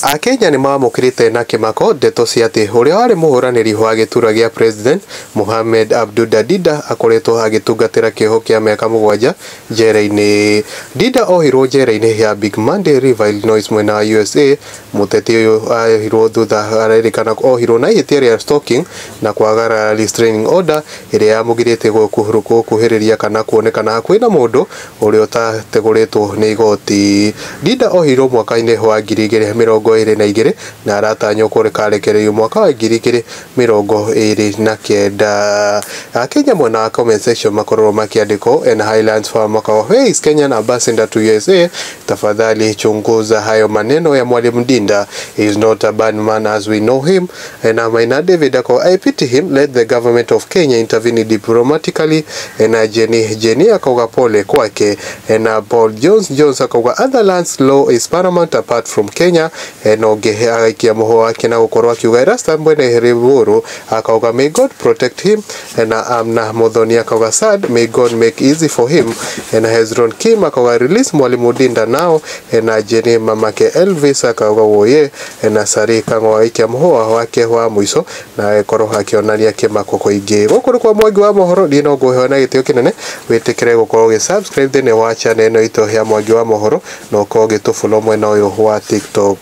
Akenya nĩ mamũkĩrĩte na kĩmako ndeto cia atĩ ũrĩa warĩ mũhũranĩri wa gĩturwa gĩa president Mohamed Abdulla Dida akoretwo agĩtungatĩra kĩoho kĩa mĩaka 7 njera-inĩ. Dida ohirwo njera-inĩ ya Big Monday River, Illinois mwena wa USA. Mũteti ũyũ ohirwo thutha arerĩkana ohirwo na ihĩtia rĩa stalking na kwagarara restraining order ĩrĩa yamũgirĩtie gũkuhĩrĩria kana kuonekana hakuhĩ na mũndũ ũrĩa ũtategũrĩtwo nĩ igoti. Dida ohirwo mwaka-inĩ wa 2022 na aratanywo kũrekarekererio mwaka wa 2029. Akenya mwena wa comment section makorwo makiandĩkwo and Highlands Farm makauga, where is Kenyan ambassador to USA? Tafadhali chunguza hayo maneno ya Mwalimu Dinda, he is not a bad man as we know him. And Maina David akauga, I pity him, let the government of Kenya intervene diplomatically. And Jenny Jenny akauga pole kwake. And Paul Jones Jones akauga other lands law is paramount apart from Kenya. And Oge agaikia mũhũ wake na gũkorwo akiuga Erasta Mwene Riburu akauga may God protect him. And Amna Muthoni akauga sad, may God make easy for him. And Hezron Kim akauga release Mwalimu Dinda now. And Jenny mamake Elvis akauga woye. And Sari Kang'o agaikia mũhũa wake wa mũico na agĩkorwo akĩonania kĩmako kũingĩ. Gũkũ nĩ kwa Mwangi wa Mohoro, niĩ no ngũheana na gĩtĩo kĩnene wĩtĩkĩre gũkorwo ũgĩ subscribe thĩinĩ wa channel ĩno itũ ya Mwangi wa Mohoro na ũkorwo ũgĩtũfollow mwena ũyũ wa TikTok.